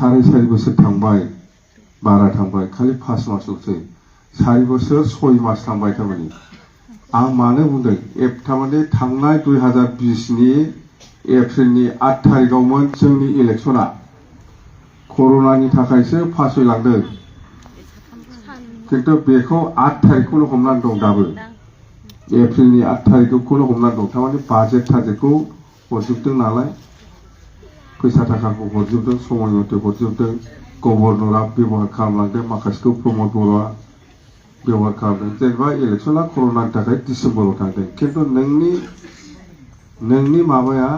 4 बोसोर थांबाय बारा थांबाय खालि 5 मासल'सै 4 बोसोर 6 मास थांबाय थारमाने आं मानो बुंदों थारमाने थांनाय 2020 नि एप्रिलनि 8 तारिखआवमोन जोंनि इलेक्सना कर'नानि थाखायसो फासयलांदों किन्तु बेखौ 8 तारिखखौनो हमनानै दं दाबो एप्रिलनि 8 तारिखखौनो हमनानै दं थारमाने बाजेट थाजेटखौ हरजोबदों नालाय फैसा थाखाखौ हरजोबदों समय मथे हरजोबदों गभर्नरा बेबहार खालामलांदों माखासेखौ प्रमद बर'आ बेबहार खालामदों जेनेबा इलेक्सना कर'नानि थाखाय डिसेम्बराव थांदों किन्तु नोंनि माबाया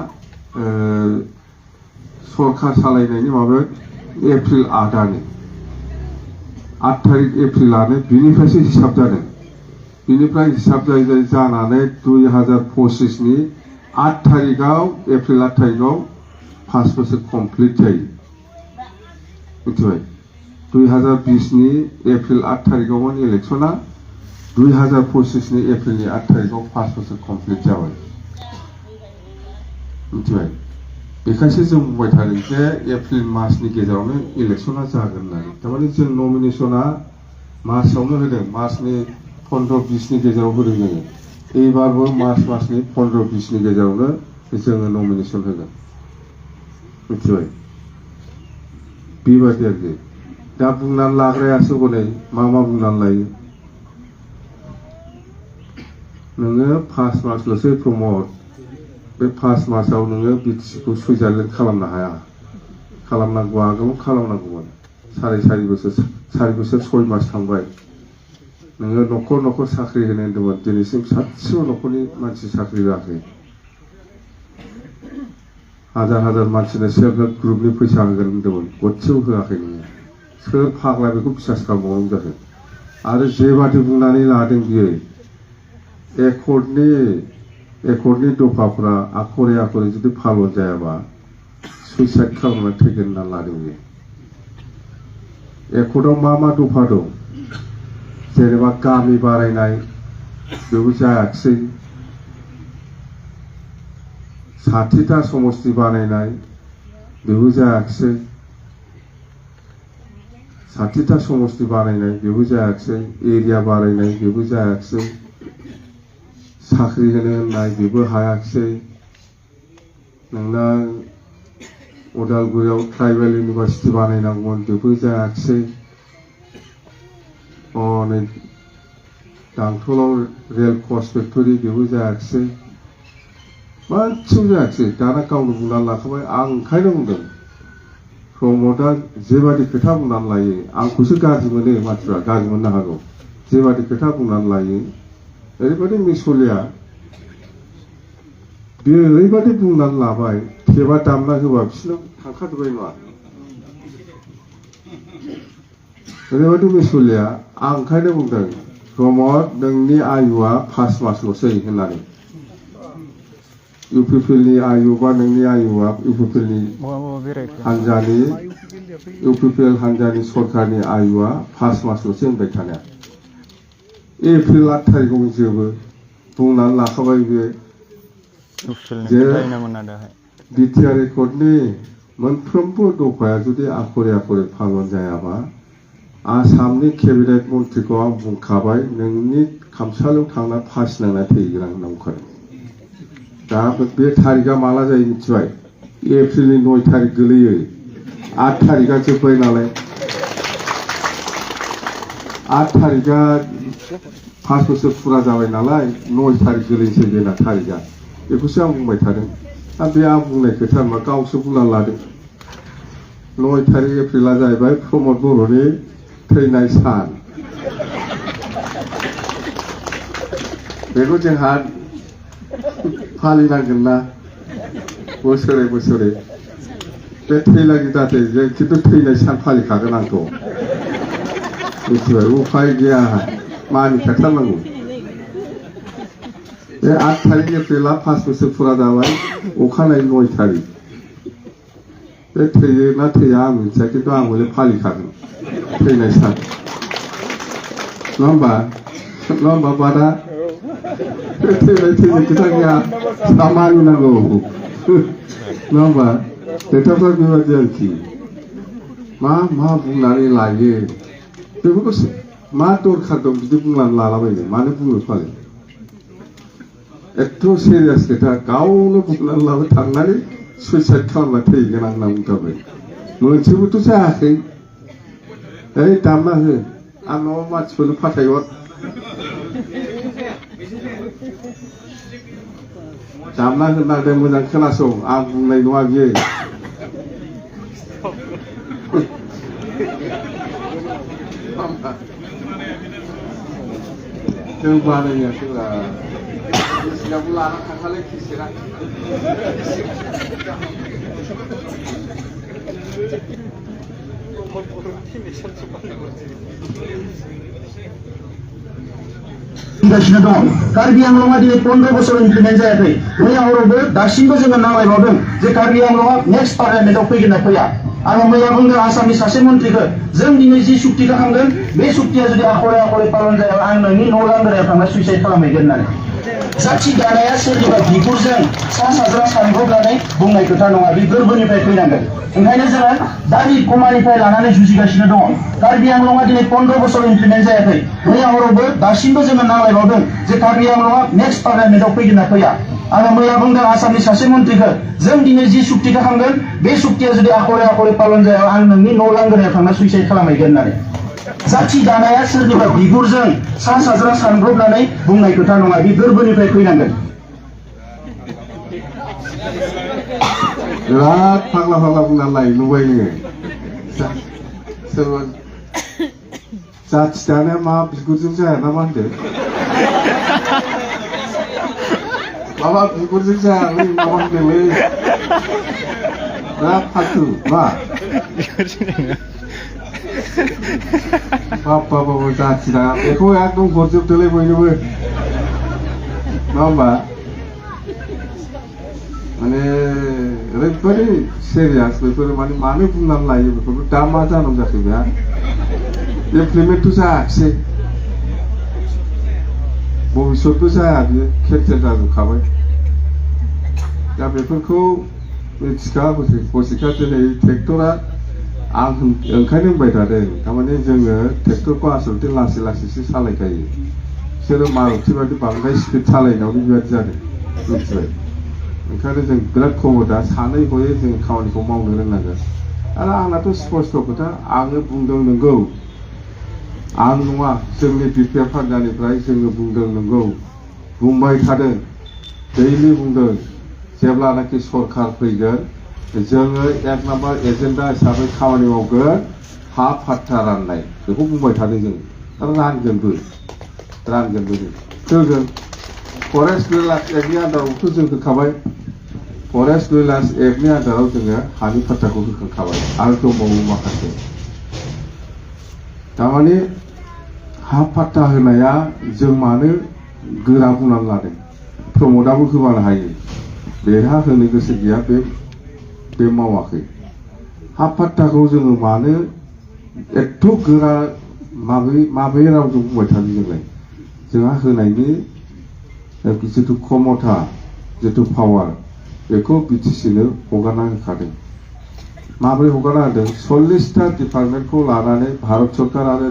सरकार सालायनायनि माबाया एप्रिल 8 तारिख एप्रिलानो बिनिफ्रायसो हिसाब जादों बिनिफ्राय हिसाब जायै जानानै 2025 नि 8 तारिखआव एप्रिल 8 तारिखआव 5 बोसोर कमप्लिट जायो मिथिबाय 2020 नि एप्रिल 8 तारिखआवमोन इलेक्सना 2025 नि एप्रिलनि 8 तारिखआव 5 बोसोर कमप्लिट जाबाय मिथिबाय बेखायसो जों बुंबाय थादों जे एप्रिल मासनि गेजेरावनो इलेक्सना जागोन होननानै थारमाने जों नमिनेसना मार्चआवनो होदों मार्चनि 15-20 नि गेजेराव होदों जोङो एबारबो मार्च मासनि 15-20 नि गेजेरावनो जोङो नमिनेसन होगोन मिथिबाय बेबायदि आरोखि दा बुंनानै लाग्रायासो हनै मा बुंनानै लायो नोङो 5 मासल'सै प्रमद बे 5 मासाव नोङो बिटिसिखौ सुइजारलेण्ड खालामनो हाया खालामनांगौ आगोलाव खालामनांगौमोन 4 बोसोर 6 मास थांबाय नोङो न'खर साख्रि होनो होन्दोंमोन दिनैसिम सासेबो न'खरनि मानसि साख्रि होआखै हाजार मानसिनो सेल्फ हेल्प ग्रुपनि फैसा होगोन होन्दोंमोन गरसेबो होआखै नोङो सोर फाग्ला बेखौ बिसास खालामबावनांगौ जाखो आरो जेबादि बुंनानै लादों बियो एकर्डनि दफाफ्रा आखरे जुदि फालन जायाबा सुइसाइड खालामनानै थैगोन होनना लादों बियो एकर्डआव मा दफा दं जेनेबा गामि बारायनाय बेबो जायाखिसै 60टा समस्ति बानायनाय बेबो जायाखिसै 60टा समस्ति बानायनाय बेबो जायाखिसै एरिया बारायनाय बेबो जायाखिसै साख्रि होनो होननाय बेबो हायाखिसै नोंना उदालगुरियाव ट्राइबेल इउनिभार्सिटि बानायनांगौमोन बेबो जायाखिसै नै दांथलाव रेल कच फेक्टरि बेबो जायाखिसै मानसिबो जायाखिसै दाना गावनो बुंनानै लाखाबाय आं ओंखायनो बुंदों प्रमदआ जेबादि खोथा बुंनानै लायो आंखौसो गाज्रि मोनो मानसिफ्रा गाज्रि मोननो हागौ जेबादि खोथा बुंनानै लायो ओरैबादि मिसलिया बेयो ओरैबादि बुंनानै लाबाय टेपआ दामना होबा बिसोरनाव थांखाजोबबाय नङा ओरैबादि मिसलिया आं ओंखायनो बुंदों प्रमद नोंनि आयुआ 5 मासल'सै होननानै इउपिपिएलनि आयु बा नोंनि आयुआ इउपिपिएलनि हान्जानि सरकारनि आयुआ 5 मासल'सै होनबाय थानाया एप्रिल 8 तारिखआव जोबो बुंनानै लाखाबाय बे जे बिटिआर एकर्डनि मोनफ्रोमबो दफाया जुदि आखरे फालन जायाबा आसामनि केबिनेट मन्थ्रिखौ आं बुंखाबाय नोंनि खामसालियाव थांना फासि नांना थैगोन आं होनना बुंखादों दा बे तारिखआ माला जायो मिथिबाय एप्रिलनि 9 तारिख गोलैयो 8 तारिखआ जोब्बाय नालाय 8 तारिखआ 5 बोसोर फुरा जाबाय नालाय 9 तारिख गोलैसै बेना तारिखआ बेखौसो आं बुंबाय थादों दा बे आं बुंनाय खोथा होनबा गावसो बुंनानै लादों 9 तारिख एप्रिला जाहैबाय प्रमद बर'नि थैनाय सान बेखौ जोंहा फालिनांगोन ना बोसोरे बे थैलागि दाथे जों खिन्थु थैनाय सान फालिखागोन आंथ' मिथिबाय उफाय गैया मानिखाथारनांगौ बे 8 तारिख एप्रिला 5 बोसोर फुरा जाबाय अखानायै 9 तारिख बे थैयो ना थैया आं मिथिया खिन्थु आं हले फालिखागोन थैनाय सान नङा होमबा बादा थैनाय खोथा गैया मानिनांगौ नङा होमबा खोथाफ्रा बेबायदि आरोखि मा बुंनानै लायो बेफोरखौ मा दरखार दं बिदि बुंनानै लालाबायनो मानो बुङो फालाय एथ' सिरियास खोथा गावनो बुंनानै लाबाय थांनानै सुइसाइड खालामना थैगोन आं होनना बुंथारबाय मोनसेबोथ' जायाखै ओइ दामना हो आं न'आव मानसिफोरनो फाथायहर दामना होनांदों मोजां खोनासं आं बुंनाय नङा बियो जों बानायाखैब्रा सिगाङाव लाना थांखालाय खिसेरा गासिनो दं कार्बि आंलंआ दिनै 15 बोसोर इमप्लिमेन्ट जायाखै मैया हरावबो दासिमबो जोङो नांलायबावदों जे कार्बि आंलंआ नेक्स्ट पार्लियामेन्टआव फैगोन ना फैया आङो मैया बुंदों आसामनि सासे मन्थ्रिखौ जों दिनै जि सुक्तिखौ खालामगोन बे सुक्तिया जुदि आखरे पालन जाया आं नोंनि न' लांगोनायाव थांना सुइसाइड खालामहैगोन होननानै जाथि दानाया सोरनिबा बिगुरजों सा साज्रां सानब्रबनानै बुंनाय खोथा नङा बे गोरबोनिफ्राय फैनांगोन ओंखायनो जोङो दाबि कमानिफ्राय लानानै जुजिगासिनो दङ कार्बि आंलंआ दिनै 15 बोसोर इमप्लिमेन्ट जायाखै मैया हरावबो दासिमबो जोङो नांलायबावदों जे कार्बि आंलंआ नेक्स्ट पार्लियामेन्टआव फैगोन ना फैया आङो मैया बुंदों आसामनि सासे मन्थ्रिखौ जों दिनै जि सुक्तिखौ खालामगोन बे सुक्तिया जुदि आखरे पालन जाया आं नोंनि न' लांगोनायाव थांना सुइसाइड खालामहैगोन होननानै जाथि दानाया सोरनिबा बिगुरजों सा साज्रां सानब्रबनानै बुंनाय खोथा नङा बे गोरबोनिफ्राय फैनांगोन बिराद फाग्ला बुंनानै लायो नुबाय नोङो सोरबा जाथि दानाया मा बिगुरजों जाया ना मा होनदों माबा बिगुरजों जाया माबा होनदोंलै बिराद फालतु मा बाबा जाथि दाना बेखौ एकदम हरजोबदोलै बयनोबो नङा होमबा माने ओरैबायदि सिरियास बेफोरो माने मानो बुंनानै लायो बेफोरखौ दा मा जानांगौ जाखो बेहा इमप्लिमेन्टथ' जायाखिसै भबिष्यतबो जाया बियो केन्सेल जाजोबखाबाय दा बेफोरखौ मिथिखा हसिखा दिनै ट्रेक्टरा आं ओंखायनो होनबाय थादों थारमाने जोङो ट्रेक्टरखौ आसलथे लासै लासैसो सालायखायो बिसोरो मारुति बायदि बांद्राय स्पिड सालायनायावनो बेबायदि जादों मिथिबाय ओंखायनो जों बिराद खमदा सानै हयै जों खामानिखौ मावनो रोंनांगोन आरो आंनाथ' स्पस्ट खोथा आङो बुंदों नंगौ आं नङा जोंनि बिपिएफ हान्जानिफ्राय जोङो बुंदों नंगौ बुंबाय थादों दैलि बुंदों जेब्लानाखि सरकार फैगोन जोङो 1 नाम्बार एजेन्डा हिसाबै खामानि मावगोन हा फाट्टा राननाय बेखौ बुंबाय थादों जों आरो रानगोनबो जों होगोन फरेस्ट भिलेज एक्टनि आन्दारावथ' जों होखाबाय फरेस्ट भिलेज एक्टनि आन्दाराव जोङो हानि फाट्टाखौ होखांखाबाय आरो दंबावो माखासे थारमाने हा फाट्टा होनाया जों मानो गोरा बुंनानै लादों प्रमदाबो होबानो हायो बेहा होनो गोसो गैया बे मावाखै हा फाट्टाखौ जोङो मानो एथ' गोरा माबे रावजों बुंबाय थादों जोंलाय जोंहा होनायनि जिथु क्षमता जिथु पावार बेखौ बिटिसिनो हगारना होखादों माबोरै हगारना होदों 40टा डिपार्टमेन्टखौ लानानै भारत सरकार आरो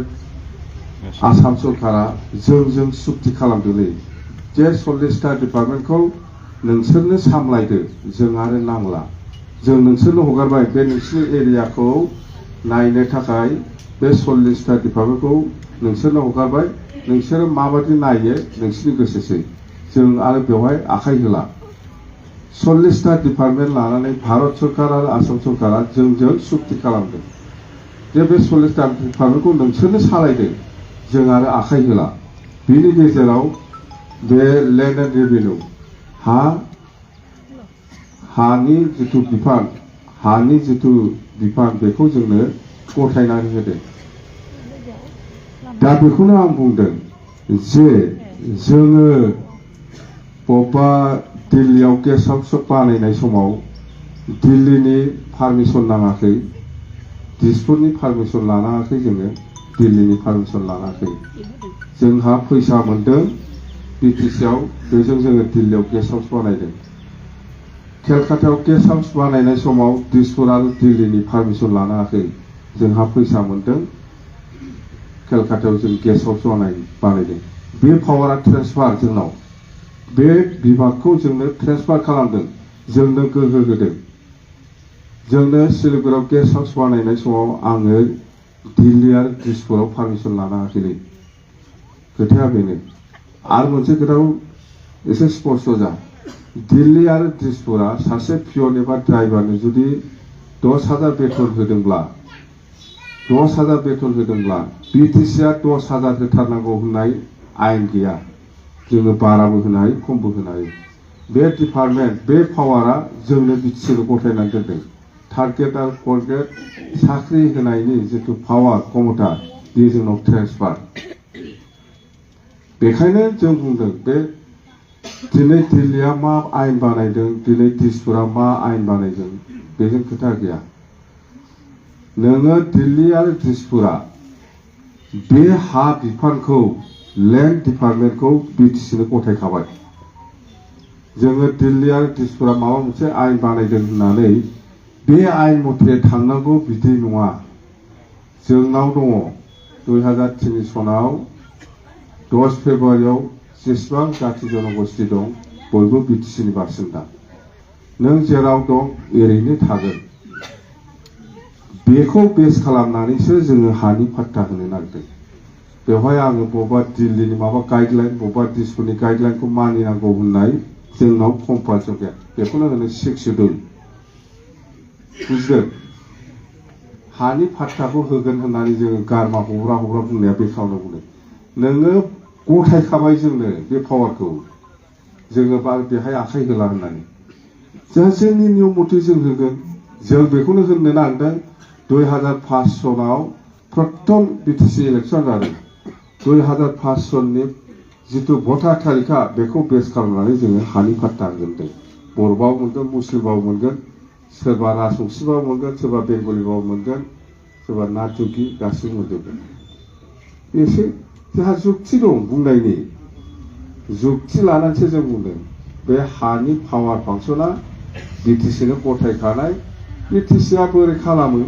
आसाम सरकारा जों सुक्ति खालामदोंलै जे 40टा डिपार्टमेन्टखौ नोंसोरनो सामलायदो जों आरो नांला जों नोंसोरनो हगारबाय बे नोंसिनि एरियाखौ नायनो थाखाय बे 40टा डिपार्टमेन्टखौ नोंसोरनो हगारबाय नोंसोरो माबायदि नायो नोंसिनि गोसोसै जों आरो बेवहाय आखाइ होला 40टा डिपार्टमेन्ट लानानै भारत सरकार आरो आसाम सरकारा जोंजों सुक्ति खालामदों जे बे 40टा डिपार्टमेन्टखौ नोंसोरनो सालायदो जों आरो आखाइ होला बिनि गेजेराव बे लेन्ड एन्ड रेभिनिउ हानि जिथु बिफान बेखौ जोंनो गथायनानै होदों दा बेखौनो आं बुंदों जे जोङो बबेबा दिल्लीयाव गेस्ट हाउस बानायनाय समाव दिल्लीनि पारमिसन नाङाखै दिसपुरनि पारमिसन लानाङाखै जोङो दिल्लीनि पारमिसन लानाङाखै जोंहा फैसा मोनदों बिटिसिआव बेजों जोङो दिल्लीयाव गेस्ट हाउस बानायदों केलकातायाव गेस्ट हाउस बानायनाय समाव दिसपुर आरो दिल्लीनि पारमिसन लानाङाखै जोंहा फैसा मोनदों केलकातायाव जों गेस्ट हाउस बानायदों बे पावारा ट्रेन्सफार जोंनाव बे बिभागखौ जोंनो ट्रेन्सफार खालामदों जोंनो गोहो होदों जोंनो सिलिगुरियाव गेस्ट हाउस बानायनाय समाव आङो दिल्ली आरो दिसपुराव पारमिसन लानो हायाखैलै खोथाया बेनो आरो मोनसे खोथाखौ एसे स्पष्ट जा दिल्ली आरो दिसपुरा सासे पियन एबा ड्राइभारनो जुदि 10,000 बेथन होदोंब्ला 10,000 बेथन होदोंब्ला बिटिसिआ 10,000 होथारनांगौ होननाय आयेन गैया जोङो बाराबो होनो हायो खमबो होनो हायो बे डिपार्टमेन्ट बे पावारा जोंनो बिटिसिनो गथायनानै दोनदों टार्गेट आरो फरगेट साख्रि होनायनि जितु पावार क्षमता बे जोंनाव ट्रेन्सफार बेखायनो जों बुंदों बे दिनै दिल्लीया मा आयेन बानायदों दिनै दिसपुरा मा आयेन बानायदों बेजों खोथा गैया नोङो दिल्ली आरो दिसपुरा बे हा बिफानखौ लेन्ड डिपार्टमेन्टखौ बिटिसिनो गथायखाबाय जोङो दिल्ली आरो दिसपुरा माबा मोनसे आयेन बानायदों होननानै बे आयेन मथे थांनांगौ बिदि नङा जोंनाव दङ 2003 सनाव 10 फेब्रुवारियाव जेसेबां जाथि जनगोष्ठी दं बयबो बिटिसिनि बासिन्दा नों जेराव दं ओरैनो थागोन बेखौ बेस खालामनानैसो जोङो हानि फाट्टा होनो नागिरदों बेवहाय आङो बबेबा दिल्लीनि माबा गाइडलाइन बबेबा दिसपुरनि गाइडलाइनखौ मानिनांगौ होननाय जोंनाव कम्पालसन गैया बेखौनो होनो 6 शिड्युल बुजिदों हानि फाट्टाखौ होगोन होननानै जोङो गारमा हब्रा बुंनाया बेखावनो बुंदों नोङो गथायखाबाय जोंनो बे पावारखौ जोङो बा बेहाय आखाइ होला होननानै जोंनि नियम मथे जों होगोन जों बेखौनो होननो नागिरदों 2005 सनाव प्रथम बिटिसि इलेक्सन जादों 2005 सननि जितु भटार तालिका बेखौ बेस खालामनानै जोङो हानि फाट्टा होगोन बर'बाव मोनगोन मुस्लिमबाव मोनगोन सोरबा राजबंशीबाव मोनगोन सोरबा बेंगलिबाव मोनगोन सोरबा नाथुकी गासिबो मोनजोबगोन एसे जोंहा जुक्ति दं बुंनायनि जुक्ति लानानैसो जों बुंदों बे हानि पावार फांसना बिटिसिनो गथायखानाय बिटिसिआ बोरै खालामो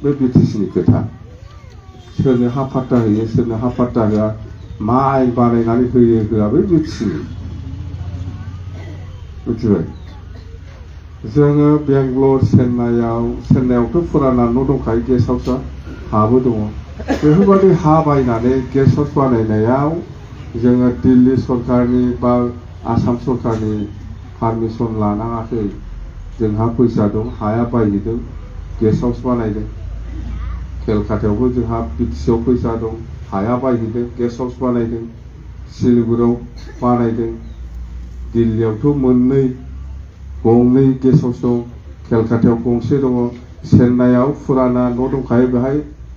बे बिटिसिनि खोथा सोरनो हा फाट्टा होयो सोरनो हा फाट्टा होआ मा आयेन बानायनानै होयो होआ बे बिटिसिनि मिथिबाय जोङो बेंगलर चेन्नाइआवथ' फुराना न' दंखायो गेस्ट हाउसआ हाबो दङ बेफोरबायदि हा बायनानै गेस्ट हाउस बानायनायाव जोङो दिल्ली सरकारनि बा आसाम सरकारनि पारमिसन लानाङाखै जोंहा फैसा दं हाया बायहैदों गेस्ट हाउस बानायदों केलकातायावबो जोंहा बिटिसिआव फैसा दं हाया बायहैदों गेस्ट हाउस बानायदों सिलिगुरियाव बानायदों दिल्लीयावथ' गंनै गेस्ट हाउस दं केलकातायाव गंसे दङ चेन्नाइआव फुराना न' दंखायो बेहाय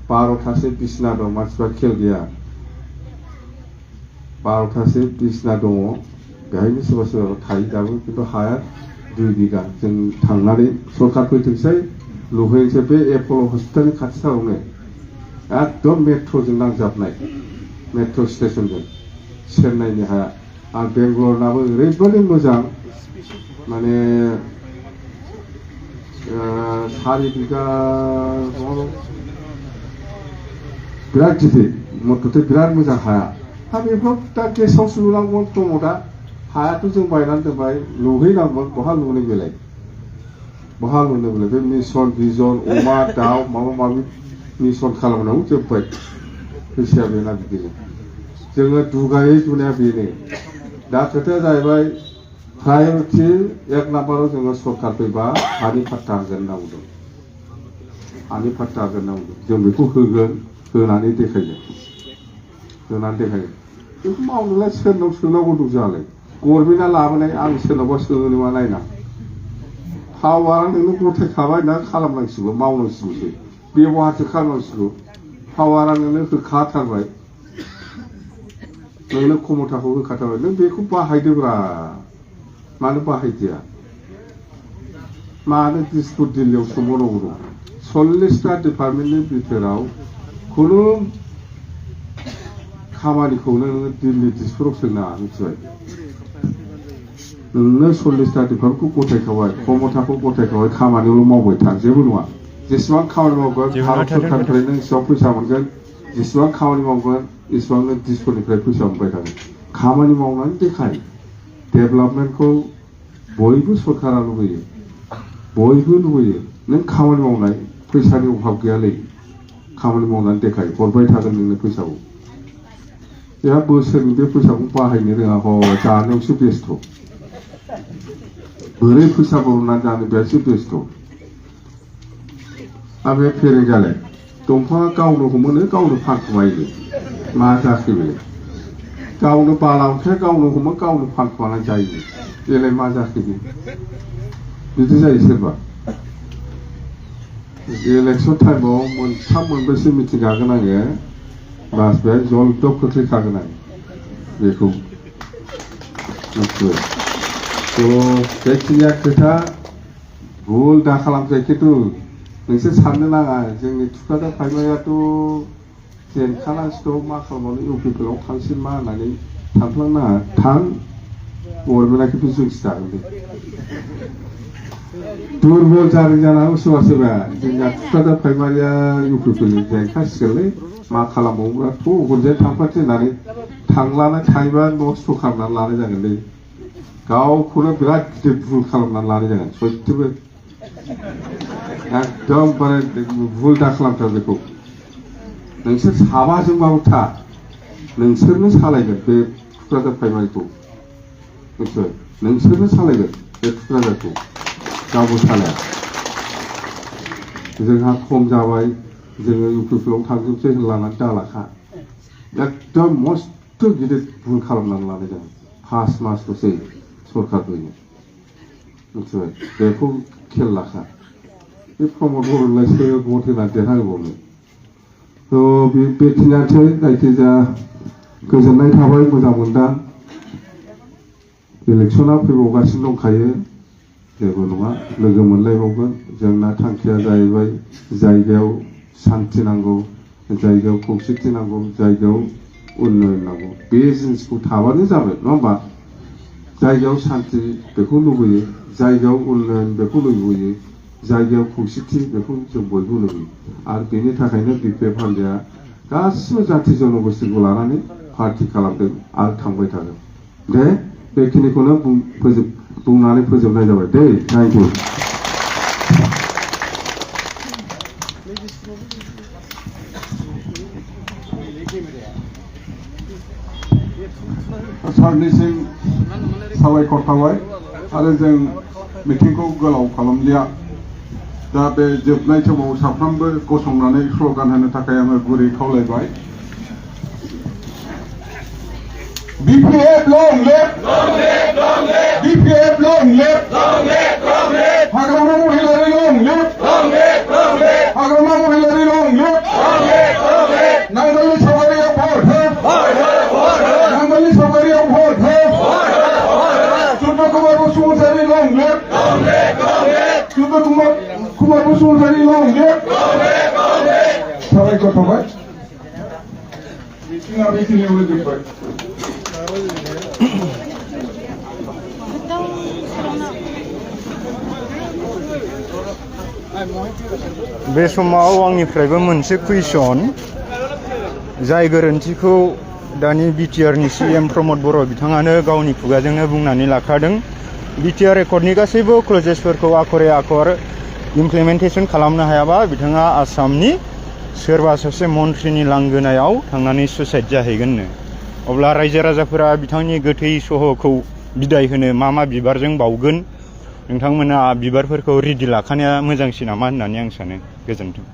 12थासो बिसिना दं मानसिफ्रा खेल गैया 12थासो बिसिना दङ बेहायनो सोरबा सोरबा थायो दाबो खिन्थु हाया 2 बिघा जों थांनानै सरकार फैथोंसै लुहैनोसै बे एपल' हस्पिटालनि खाथिथारावनो एकदम मेट्र'जों नांजाबनाय मेट्र' स्टेशनजों चेन्नाइनि हाया आरो बेंगलरनाबो ओरैबायदि मोजां माने 4 बिघा बिराद गिदिर मथथे बिराद मोजां हाया दा बेफोराव दा गेस्ट हाउस लुनांगौ दङ दा हायाथ' जों बायनानै दोनबाय लुहैनांगोन बहा लुनो बेलाय बहा लुनो बेलाय बे मिसन भिजन अमा दाउ माबा माबि मिसन खालामनांगौ जोब्बाय फैसाया बेना बिदिनो जोङो दुगायै दुनाया बेनो दा खोथाया जाहैबाय प्रायरिटि 1 नाम्बाराव जोङो सरकार फैबा हानि फाट्टा होगोन होननांगौ दं हानि फाट्टा होगोन होननांगौ जों बेखौ होनानै देखायगोन बेखौ मावनोलाय सोरनाव सोंनांगौ दं जोंहालाय गभर्नमेन्टआ लाबोनाय आं सोरनावबा सोङो मा नायना पावारा नोंनो गथायखाबाय ना खालामनांसिगौ मावनांसिगौसो बेबहारसो खालामनांसिगौ पावारा नोंनो होखाथारबाय नोंनो क्षमताखौ होखाथारबाय नों बेखौ बाहायदोब्रा मानो बाहायदिया मानो दिसपुर दिल्लीयाव सोंबावनांगौ दं 40टा डिपार्टमेन्टनि बिथोराव खुनु खामानिखौनो नोङो दिल्ली दिसपुराव सोंनाङा मिथिबाय नोंनो 40टा डिपार्टमेन्टखौ गथायखाबाय क्षमताखौ गथायखाबाय खामानियावल' मावबाय था जेबो नङा जेसेबां खामानि मावगोन भारत सरकारनिफ्राय नों एसेबां फैसा मोनगोन जेसेबां खामानि मावगोन एसेबांनो दिसफोरनिफ्राय फैसा मोनबाय थागोन खामानि मावनानै देखाय डेभेलपमेन्टखौ बयबो सरकारा लुबैयो बयबो लुबैयो नों खामानि मावनाय फैसानि अभाब गैयालै खामानि मावनानै देखाय हरबाय थागोन नोंनो फैसाखौ जोंहा बोसोरनि बे फैसाखौ बाहायनो रोङा ह जानायावसो बेस्थ' बोरै फैसा बरननानै जानो बेयावसो बेस्थ' आरो बे फेरेंगालाय दंफाङा गावनो हमोनो गावनो फानखुमायो मा जाखो बेलाय गावनो बाला अन्थाइ गावनो हमो गावनो फानखुमानानै जायो बेलाय मा जाखो बे बिदि जायो सोरबा इलेक्सन टाइमाव मोनथाम मोनब्रैसो मिटिं गागोन आङो बास बे जलदब खोख्लैखागोन आं बेखौ मिथिबाय थ' जायखिजाया खोथा भुल दा खालामजाय खिन्थु नोंसोर साननो नाङा जोंनि थुक्राझार प्राइमारियाथ' जेनखानासोथ' मा खालामबावनो इउपिपिएलआव थांसै मा होननानै थांफ्लांनाङा थां गभर्नमेन्टआ खिन्थु जोंसो जागोन दे दुर्बल जादों जानांगौ सोरबा सोरबा जोंना थुक्राझार प्राइमारिया इउपिपिएल जेनखासिगोनलै मा खालामबावोब्लाथ' हरजाय थांफानोसै होननानै थांलाना थायोबा नस्थ' खालामनानै लानाय जागोनलै गावखौनो बिराद गिदिर भुल खालामनानै लानाय जागोन सयथबो एकदमबारे भुल दा खालामथार बेखौ नोंसोर साबाजोंबाबो था नोंसोरनो सालायगोन बे थुक्राझार प्राइमारिखौ मिथिबाय नोंसोरनो सालायगोन बे थुक्राझारखौ रावबो सालाया जोंहा खम जाबाय जोङो इउपिपिएलआव थांजोबसै होनलानानै दालाखा एकदम मस्थ' गिदिर भुल खालामनानै लानाय जागोन 5 मासल'सै सरकारनिनो मिथिबाय बेखौ खेल लाखा बे प्रमद बर'लाय सोर भट होनानै देरहाहोबावनो थ' बेखिनियानोसै जायखिजाया गोजोननाय थाबाय मोजां मोनदां इलेक्सना फैबावगासिनो दंखायो जेबो नङा लोगो मोनलायबावगोन जोंना थांखिया जाहैबाय जायगायाव शान्ति नांगौ जायगायाव खौसेथि नांगौ जायगायाव उन्नयन नांगौ बे जिनिसखौ थाबानो जाबाय नङा होमबा जायगायाव शान्ति बेखौ लुबैयो जायगायाव उन्नयन बेखौ लुबैयो जायगायाव खौसेथि बेखौ जों बयबो लुबैयो आरो बेनि थाखायनो बिपिएफ हान्जाया गासिबो जाथि जनगोष्ठीखौ लानानै पार्टि खालामदों आरो थांबाय थागोन दे बेखिनिखौनो बुंनानै फोजोबनाय जाबाय दे थेंक इउ सारनिसिम साबायखर थाबाय आरो जों मिटिंखौ गोलाव खालामलिया दा बे जोबनाय समाव साफ्रोमबो गसंनानै स्ल'गान होनो थाखाय आङो गुरै खावलायबाय BPF long live! Long live! Long live! BPF long live! Long live! Long live! Hagrama Mohilary long live! Long live! Long live! Hagrama Mohilary long live! Long live! Long live! Nangali Sawariya vote hai! Vote hai! Vote hai! Nangali Sawariya vote hai! Vote hai! Vote hai! Sudha Kumar Busumsari long live! Long live! Long live! Sudha Kumar Busumsari long live! Long live! Long live! Sabaykor थाबाय मिटिंआ बेखिनियावनो जोब्बाय बे समाव आंनिफ्रायबो मोनसे कुइसन जाय गोरोन्थिखौ दानि बिटिआरनि सीएम प्रमद बर' बिथाङानो गावनि खुगाजोंनो बुंनानै लाखादों बिटिआर रेकर्डनि गासैबो क्लजेसफोरखौ आखरे आखर इमप्लिमेन्टेसन खालामनो हायाबा बिथाङा आसामनि सोरबा सासे मन्थ्रिनि लांगोनायाव थांनानै सुसाइड जाहैगोननो अब्ला रायजो राजाफोरा बिथांनि गोथै सह'खौ बिदाय होनो मा बिबारजों बावगोन नोंथांमोना बिबारफोरखौ रेडि लाखानाया मोजांसिन नामा होननानै आं सानो गोजोन्थों